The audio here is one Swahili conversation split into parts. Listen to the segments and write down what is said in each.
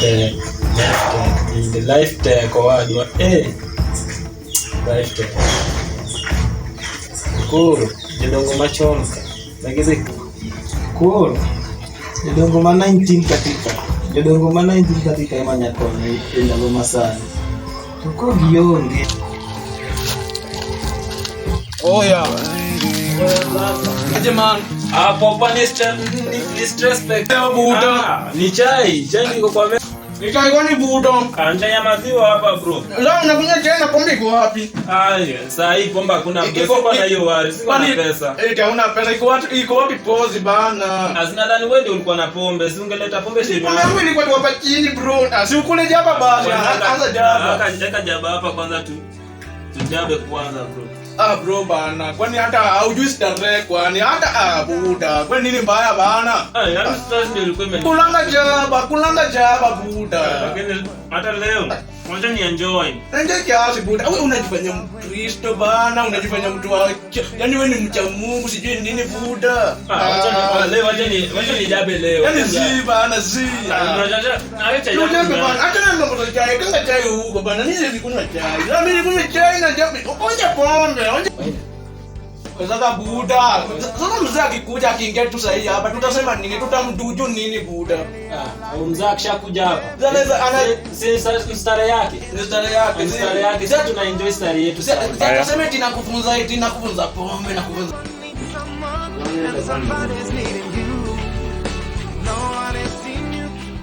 Tech, Life Tech, ni the Life Tech owadwa. Eh. Life Tech. Koro jodongo machon ka. Ne gidhi Koro jodongo ma 19 katika jodongo ma 19 katika ema nya konyo e ndalo masani. To koro gionge. Oya. Aje man. Ah, popa ni stress, ni stress pek. Leo buda. Ah, ni chai, chai niko kwa meza. Nitaikuwa ni buda. Anja ya maziwa hapa bro. Leo unakunywa chai na pombe iko wapi? Ai, saa hii pombe hakuna mtu. Sikuwa na hiyo wari, sikuwa na pesa. Eh, hauna pesa iko wapi? Iko wapi pozi bana? Azina dhani wewe ndio ulikuwa na pombe, si ungeleta pombe shebi. Pombe yangu ilikuwa tu hapa chini bro. Ah, si ukule jaba basi. Anza jaba. Aka jaba hapa kwanza tu. Tujabe kwanza bro. Ah bro bana. Kwani hata haujui starehe kwani hata ah buda. Kwani nini mbaya bana? Ah, yaani stress ndio ilikuwa imeni. Kulanga jaba buda. Lakini hata leo wacha ni enjoy. Enjoy kiasi buda. Wewe unajifanya Mkristo bana, unajifanya mtu wa yaani wewe ni mcha Mungu sijui nini buda. Ah, wacha ni leo wacha ni jabe leo. Yaani zi bana zi. Acha Tujabe bana, acha na mambo za chai, kanga chai huko bana. Mimi nilikunywa chai. Na mimi nilikunywa chai na jabe. Onja pombe, onja. Sasa buda, sasa mzee akikuja akiingia tu sahi hapa tutasema nini? Tutamduju nini buda? Ah, mzee akishakuja hapa. Sasa Si stare yake. Ni stare yake. Stare yake. Sisi tuna enjoy stare yetu sana. Sasa tuseme eti nakufunza eti nakufunza pombe nakufunza.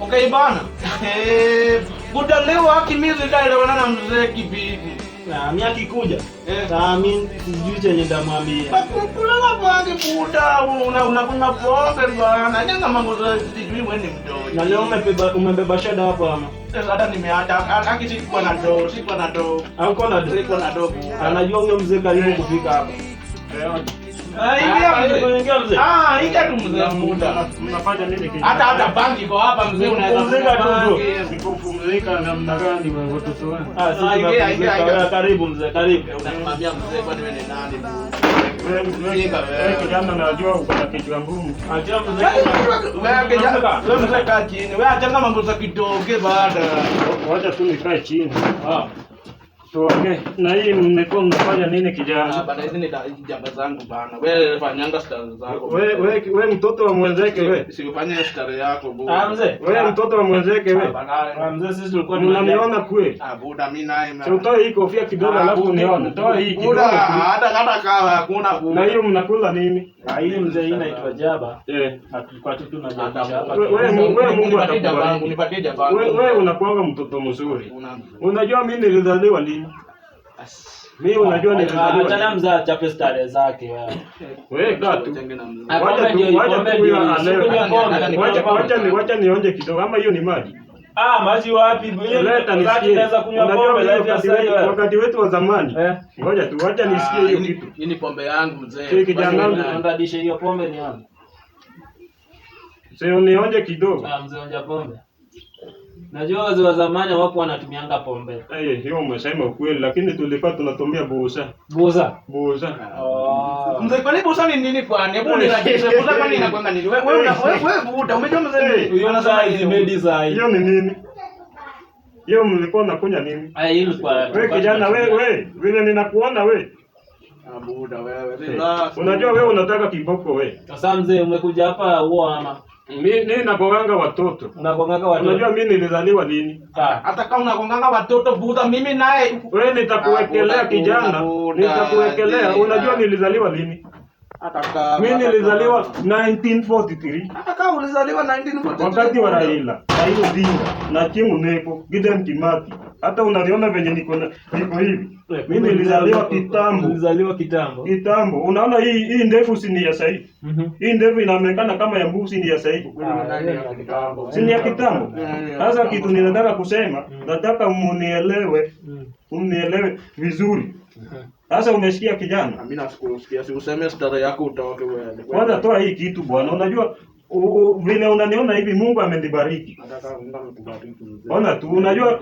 Okay bana. Eh, buda leo haki mimi sitaelewana na mzee kibibi. Na mimi akikuja. Eh. Na mimi sijui chenye ndamwambia. Kulala bangi buda, una unakunywa pombe bana. Nyanga mambo za sijui wewe ni mdogo. Na leo umebeba shada hapa ama? Sasa hata nimeacha haki sikuwa na do, sikuwa na do. Au kona do? Sikuwa na do. buda. Anajua huyo mzee karibu kufika hapa. Ah, ingia mzee. Ingia mzee. Ah, ingia tu mzee buda. Mnafanya nini kijana? Hata hata bangi iko hapa mzee unaweza Kupumzika tu bro. bangi. Nikupumzika namna gani wewe watoto wangu? Ah, sisi Ah, ingia, ingia, tunapumzika. ingia. Wewe Karibu mzee, karibu. Unamwambia mzee kwani wewe ni nani buda? Wewe wewe kijana najua uko na kichwa ngumu. Acha mzee. Wewe kijana, wewe mzee kaa chini. Wewe achanga mambo za kidoge bada. Wacha tu nikae chini. Ah. Tuongee. Na hii mmekuwa mnafanya nini Ah, kijana? bana hizi ni jamba zangu bana. Wewe fanyanga stare zako. Wewe wewe wewe mtoto wa mwenzeke wewe. Usifanye stare yako buda. Ah, mzee. Wewe mtoto wa mwenzeke Ah, wewe. bana. Ah, mzee sisi tulikuwa Mnaniona kweli? Ah, buda mimi naye. Si utoe hii kofia kidogo Ah, alafu buda. unione. Toa hii kidogo. Buda, tu. hata hata kama hakuna buda. Na hiyo mnakula nini? Ah, hii mzee hii inaitwa jaba. Eh. Na tulikuwa tu tunajabisha hapa. Wewe wewe Mungu Nipatie jaba yangu, atakubariki. nipatie jaba yangu. Wewe wewe unakuanga mtoto mzuri. Una- Unajua mimi nilizaliwa lini? Mimi unajua nilizaliwa. Achana lini? mzee achape stare zake wewe. Wewe kaa tu. Chenge na mzee. Ah, Wacha pombe tu, ndio- wacha pombe tu huyo ndio- alewe. sikunywa pombe, Wacha pombe. wacha ni wacha nionje kidogo ama hiyo ni maji. Ah, maji wapi? Leta nisikie. Unaweza kunywa Unajua pombe mimi life ya wakati sasa wetu, wewe. wakati wetu wa zamani. Eh. Ngoja tu wacha nisikie Ah, hiyo kitu. Hii ni pombe yangu mzee. Si kijana wangu. Ndadishe hiyo pombe ni wapi? Si nionje kidogo. Ah, mzee onja pombe. Najua wazee wa zamani hawakuwa wanatumianga pombe. Eh, hiyo umesema ukweli lakini tulikuwa tunatumia busa. Buza. Busa. Oh. Mzee kwani busa ni nini kwani? Hebu nirajishe busa kwani inakuanga nini? Wewe wewe wewe wewe buda, umejua mzee Huyo anasema mzee nini? medi saa hii. Hiyo ni nini? Hiyo mlikuwa nakunywa nini? Ah, hii ilikuwa Wewe kijana wewe wewe, vile ninakuona wewe. Ah, buda wewe. Relax. Unajua wewe unataka kiboko wewe. Sasa mzee umekuja hapa huo ama Mimi mimi nagonganga watoto. unagongaka watu. Unajua mimi nilizaliwa lini? Ah. Hata kama unagonganga watoto buda, mimi naye Wewe nitakuwekelea Ah, buda, kijana, buda, nitakuwekelea. buda. Unajua nilizaliwa lini? hata kama Mimi nilizaliwa 1943 hata kama ulizaliwa 1943 wakati wa Raila, Raila Odinga na Chieng' Neko, Gideon Kimathi. Hata unaniona venye niko niko hivi. Mimi nilizaliwa kitambo. Ulizaliwa kitambo. Kitambo. Unaona hii hii ndevu si ni ya sahi. Mhm. Hii ndevu inaonekana kama ya mbuzi ni ya sahi. Ah, hiyo ni ya kitambo. Si ni ya kitambo. Sasa kitu ninataka kusema, nataka munielewe, munielewe vizuri. Sasa umesikia kijana? Mimi nasikusikia, si useme stare yako utoke wewe. Kwanza toa hii kitu bwana. Unajua vile unaniona hivi Mungu amenibariki. Hata kama Mungu amekubariki mzee. Ona tu, unajua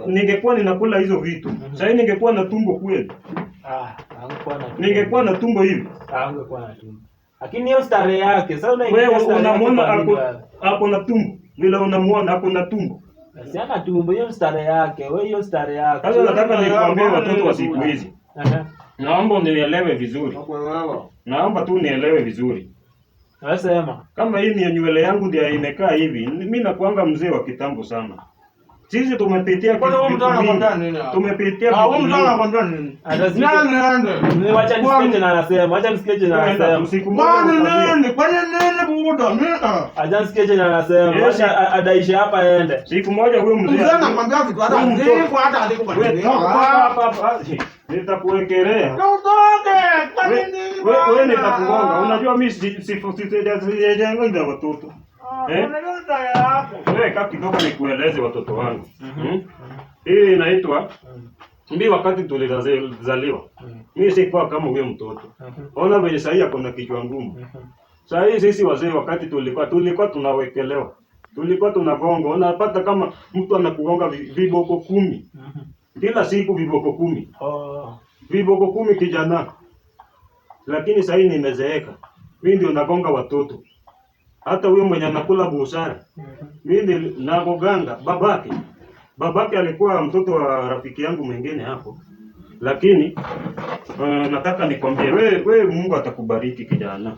ningekuwa ninakula hizo vitu. Sasa ningekuwa na tumbo kweli. Ah, hangekuwa na tumbo. Ningekuwa na tumbo hivi. Hangekuwa na tumbo. Lakini hiyo starehe yake, sasa unaingia Wewe starehe yake unamwona kwa nini ako wewe? ako na tumbo. Vile unamuona ako na tumbo. Si ana tumbo, hiyo stare yake. Wewe hiyo stare yako. Sasa nataka nikwambie watoto wa siku hizi. Naomba unielewe vizuri. Naomba tu unielewe vizuri. Wewe sema. Kama hii ni nywele yangu ndio imekaa hivi, mimi nakuanga mzee wa kitambo sana. Sisi tumepitia Kwani huyu vitu mtu anakwambia mingi. nini hapa? Tumepitia Ah, vitu huyu mtu mingi. anakwambia nini? Atasikia- Nani nende? Wacha nisikie chenye anasema. Wacha nisikie chenye Kwenda, anasema. usiku mmoja Kwani utajua. nini? Kwani nini buda? Mimi Acha nisikie chenye anasema. Yes. Wacha adaishe hapa aende. Siku moja huyo mzee mzee anakwambia vitu hata Huyu mtoto. ziko hata Wewe, hazikubadilika. toka hapa hapa. Nitakuwekelea. Utoke! Kwani nini? Wewe nitakugonga. Unajua mimi sijajenga watoto. Eh? Unajua style yako. Wewe kaa kidogo nikueleze watoto wangu. Hii inaitwa mimi wakati tulizaliwa. Mimi sikuwa kama huyo mtoto. Ona venye sahii ako na kichwa ngumu. Sahii sisi wazee wakati tulikuwa tunawekelewa. Tulikuwa tunagonga. Unapata kama mtu anakugonga viboko 10. Kila siku viboko 10. Oh. Viboko 10 kijana. Lakini sahii nimezeeka. Mimi ndio nagonga watoto. Hata huyo mwenye anakula busara. Mimi nagoganga babake. Babake alikuwa mtoto wa rafiki yangu mwingine hapo. Lakini nataka nikwambie we Mungu atakubariki kijana.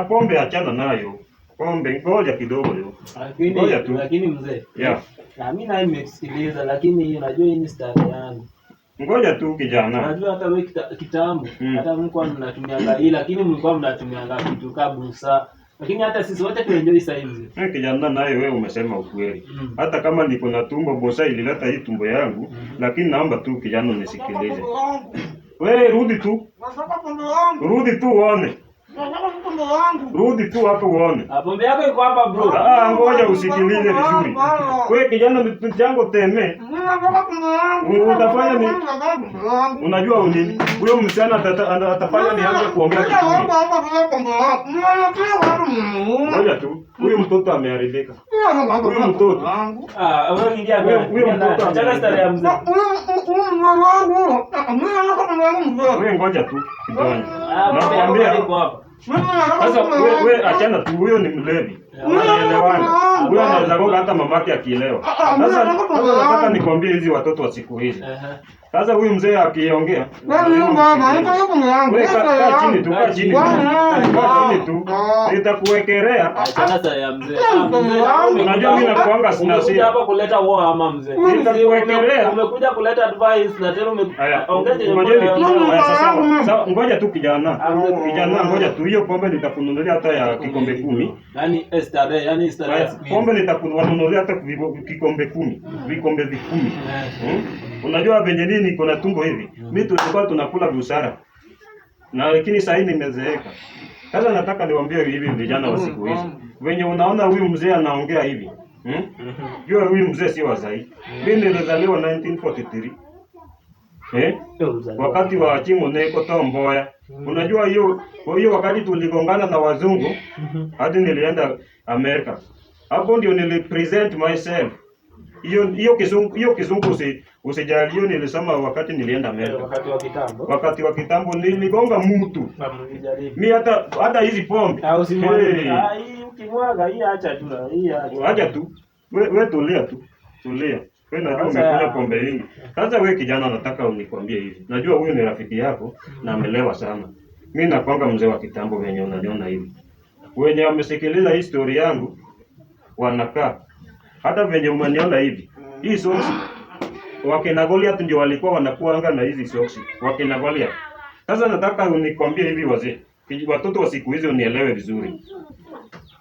Pombe achana nayo. Pombe ngoja kidogo yo. Lakini Ngoja tu. lakini mzee. Yeah. Na mimi naye nimekusikiliza lakini unajua hii ni stare yangu. Ngoja tu kijana. Unajua hata wewe kitambo hata mlikuwa mnatumianga hii lakini mlikuwa mnatumianga kitu kabusa. Lakini hata sisi wote tuenjoy sasa hivi. Wewe kijana naye wewe umesema ukweli. Hata kama niko na tumbo bosa ilileta hii tumbo yangu, lakini naomba tu kijana unisikilize. Wewe rudi tu. Nataka pombe yangu. Rudi tu uone. Nataka pombe yangu. Rudi tu hapo uone. Pombe yako iko hapa bro. Ngoja usikilize vizuri. Wewe kijana mchango teme. Nataka pombe yangu. Utafanya ni unajua nini? Huyo msichana atafanya nianze kuongea kitu. Ngoja tu. Huyu mtoto ameharibika. Huyu mtoto. Wewe ingia Huyo mtoto Achana stare ya mzee. Wewe ngoja tu kidogo. Nakwambia iko hapa. Sasa wewe achana tu, huyo ni mlevi. Wanaelewana. Huyo anaweza gonga hata mamake akielewa. Sasa nataka nikwambie hizi watoto wa siku hizi. Sasa huyu mzee akiongea, wewe kaa chini tu, kaa chini tu. Kaa chini tu. Nitakuwekelea. Achana stare ya mzee. Unajua mimi nakuanga sina Umekuja hasira. hapa kuleta war ama mzee. Nitakuwekelea. Umekuja kuleta advice na tena Haya, umeongea ngojeni. Haya, sasa sawa, ngoja tu kijana. Kijana ngoja tu, hiyo pombe nitakununulia hata ya kikombe 10. Yaani stare, yaani stare. Pombe nitakununulia hata kikombe 10, vikombe 10. Unajua venye nini niko na tumbo hivi. Mimi tulikuwa tunakula busara. Na lakini sasa hivi nimezeeka. Sasa nataka niwaambie hivi vijana wa siku hizi. Venye unaona huyu mzee anaongea hivi. Jua huyu mzee si wa zai. Mimi nilizaliwa 1943. Wakati wa Chimuneko Tom Mboya. Unajua hiyo wakati tuligongana na wazungu hadi nilienda Amerika. Hapo ndio nilipresent myself. Hiyo kizungu usijali, hiyo nilisoma wakati nilienda Amerika. Wakati wa kitambo. Wakati wa kitambo niligonga mtu. Mimi hata hizi pombe. Usimwage. Hii ukimwaga hii acha tu na hii acha. Acha tu. Wewe tulia tu. Tulia. Wewe najua umekunywa pombe nyingi. Sasa wewe kijana nataka unikwambie hivi. Najua huyu ni rafiki yako na amelewa sana. Mimi nakwanga mzee wa kitambo venye unaniona hivi. Wenye wamesikiliza hii story yangu wanakaa. Hata venye umeniona hivi. Hii soksi wakina Goliath ndio walikuwa wanakuanga na hizi soksi. Wakina Goliath. Sasa nataka unikwambie hivi wazee. Watoto wa siku hizi unielewe vizuri.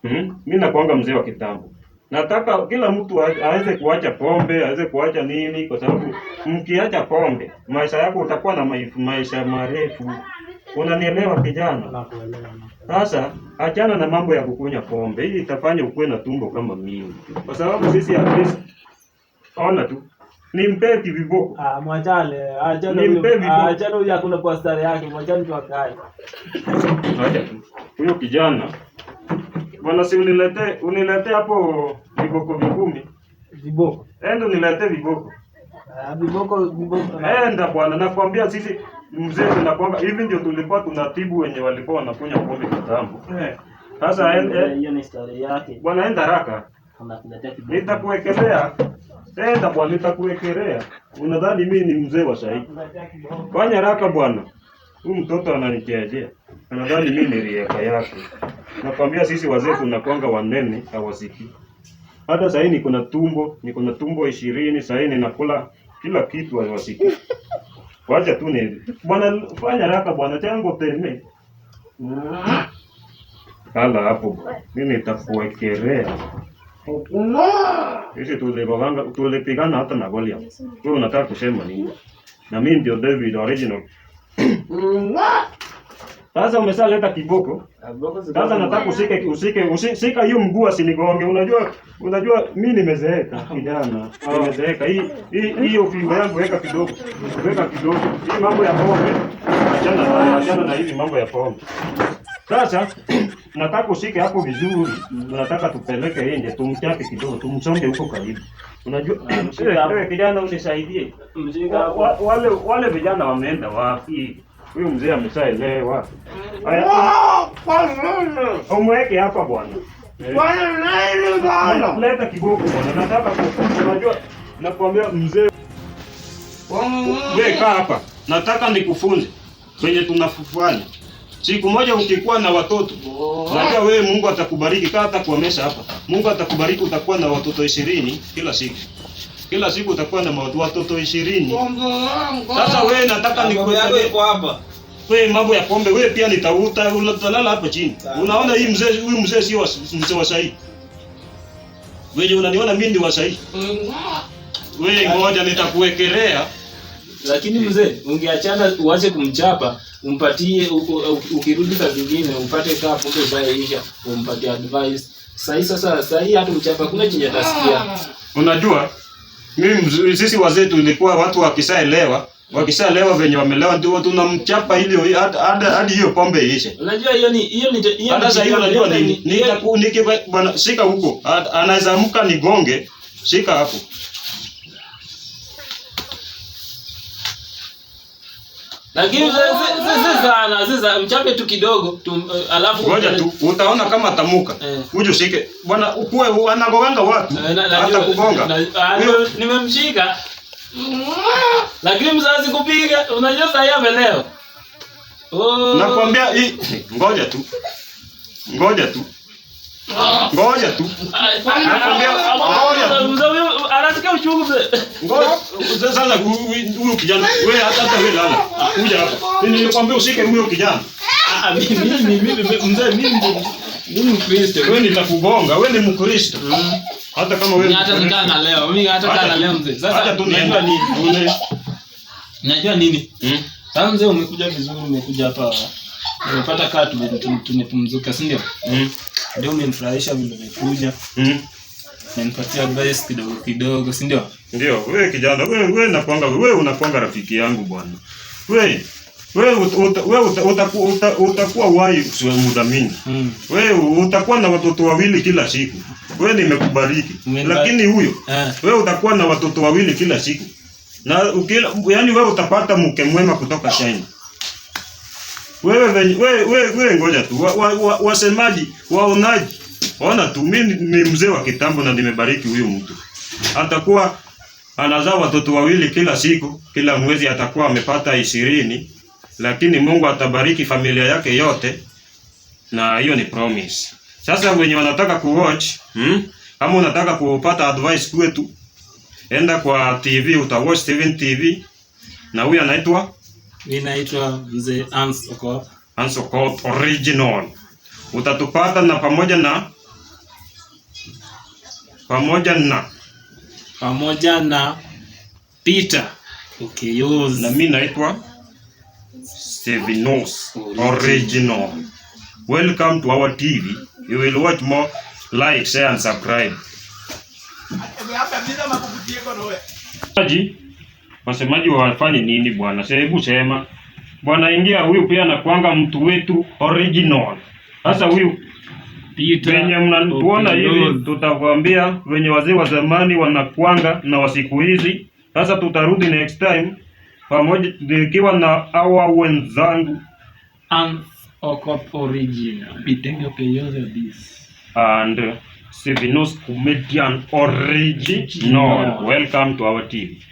Mimi nakuanga mzee wa kitambo. Nataka kila mtu aweze kuacha pombe, aweze kuacha nini, kwa sababu mkiacha pombe, maisha yako utakuwa na maisha marefu. Unanielewa kijana? Nakuelewa. Sasa achana na mambo ya kukunywa pombe. Hii itafanya ukuwe na tumbo kama mimi. Kwa sababu sisi at least ona tu. Nimpe viboko. Mwachane, achane huyo. Achane huyo hakuna kwa stare yake, mwachane tu akae. Acha tu. Huyo kijana bwana, si uniletee hapo viboko 10. Viboko. Enda uniletee viboko. Viboko. Enda bwana, nakwambia sisi mzee tunakwambia hivi ndio tulikuwa tunatibu wenye walikuwa wanakunywa pombe kitambo. Sasa hiyo ni stare yake. Bwana enda haraka. Unakuletea kiboko. Nitakuwekelea. Enda bwana, nitakuwekelea. Unadhani mimi ni mzee wa sahi? Fanya haraka bwana. Huyu mtoto ananichezea. Anadhani mimi ni rieka yake. Nakwambia sisi wazee tunakwanga wanene hawasikii. Hata sahii niko na tumbo 20, sahii ninakula kila kitu hawasikii. Wacha tu ni bwana, fanya haraka bwana, chango teme. Kala hapo bwana. Mimi nitakuwekelea. Sisi tulipigana tulipigana hata na Goliath. Wewe unataka kusema nini? Na mimi ndio David original. Sasa umeshaleta kiboko. Sasa nataka usike usike usika hiyo mguu asinigonge. Unajua mimi nimezeeka kijana. Nimezeeka. Hii hii hiyo fimbo yangu weka kidogo. Weka kidogo. Hii mambo ya pombe. Achana nayo, achana na hivi mambo ya pombe. Sasa nataka ushike hapo vizuri. Tunataka tupeleke nje, tumchape kidogo, tumsonge huko karibu. Unajua wewe kijana unisaidie. Mshika hapo. Wale vijana wameenda wapi? Huyu mzee ameshaelewa. Haya, umweke hapa bwana. Leta kiboko bwana. Nataka unajua nakwambia mzee. Wewe kaa hapa. Nataka nikufunze kwenye tunafufanya. Siku moja ukikuwa na watoto, najua wewe Mungu atakubariki, kaa hata kuomesha hapa. Mungu atakubariki utakuwa na watoto 20 kila siku. Kila siku utakuwa na watoto 20. Sasa wewe nataka Ng'ombe yako nikuambie iko hapa. wewe mambo ya pombe, wewe pia nitauta utalala hapa chini. Unaona hii mzee, huyu mzee sio mzee wa sahihi. Wewe unaniona mimi ndio wa sahihi. Wewe ngoja nitakuwekelea. Lakini mzee, ungeachana uache kumchapa, umpatie ukirudi saa zingine upate kaa pombe ishaisha, umpatie advice. Sahi sasa sahi hata mchapa kuna chenye atasikia. Unajua mimi sisi wazee tulikuwa watu wakishaelewa, wakishaelewa venye wamelewa ndio tunamchapa ili hadi hiyo pombe iishe. Unajua hiyo ni Hata sasa hivi unajua nini? Bwana shika huko. Anaweza amka nigonge, shika hapo. Lakini mzee si sana, si sana, mchape tu kidogo tu, alafu Ngoja tu utaona kama atamuka. Eh. Uje ushike. Bwana ukue anagonganga watu. Eh, Hata kugonga. Huyo- nimemshika. Lakini mzazi kupiga, unajua sasa yeye amelewa. Oh. Nakwambia hii ngoja tu. Ngoja tu. Ngoja tu. Nakwambia ngoja tu. Mzee huyu anasikia uchungu mzee. Ngoja sasa huyu kijana wewe hata wewe lala. Kuja hapa. Mimi nilikwambia ushike huyo kijana. Ah, mimi mzee mimi Mkristo. Wewe nitakugonga, wewe ni Mkristo. Hata kama wewe Mimi hata nikaa na leo, mimi hata kaa na leo mzee. Sasa hata tu unajua niende. nini? Unajua nini? Sasa mzee umekuja vizuri, umekuja hapa. Umepata kaa tumepumzika, si ndio? Ndio umenifurahisha vile umekuja. Umenipatia advice kidogo kidogo, si ndio? Ndio, wewe kijana, wewe nakwanga, wewe unakwanga rafiki yangu bwana. Wewe wewe utakuwa wai muda mingi. Wewe utakuwa na watoto wawili kila siku. Wewe nimekubariki. Umenibariki. Lakini huyo wewe utakuwa na watoto wawili kila siku. Na ukila, yani wewe utapata mke mwema kutoka China. Wewe wewe ngoja tu. Wasemaji, waonaji. Ona tu mimi ni mzee wa kitambo na nimebariki huyu mtu. Atakuwa anazaa watoto wawili kila siku, kila mwezi atakuwa amepata 20, lakini Mungu atabariki familia yake yote, na hiyo ni promise. Sasa wenye wanataka kuwatch, Kama unataka kupata advice kwetu, enda kwa TV utawatch Steven TV, na huyu anaitwa Mimi naitwa Mzee Hans Okoth. Hans Okoth Original. Utatupata na pamoja na Pamoja na Peter Okeyoz. Na mimi naitwa Stevenos Original. Welcome to our TV. You will watch more. Like, share and subscribe. Wasemaji wafanye nini bwana? Sasa hebu sema. Bwana ingia huyu pia anakuanga mtu wetu original. Sasa huyu Peter venye mnatuona hivi Okeyoz. tutakwambia venye wazee wa zamani wanakuanga na wa siku hizi. Sasa tutarudi next time pamoja nikiwa na hawa wenzangu Hans Okoth Original. Peter Okeyoz this. And Stephenos Comedian Original. Welcome to our TV.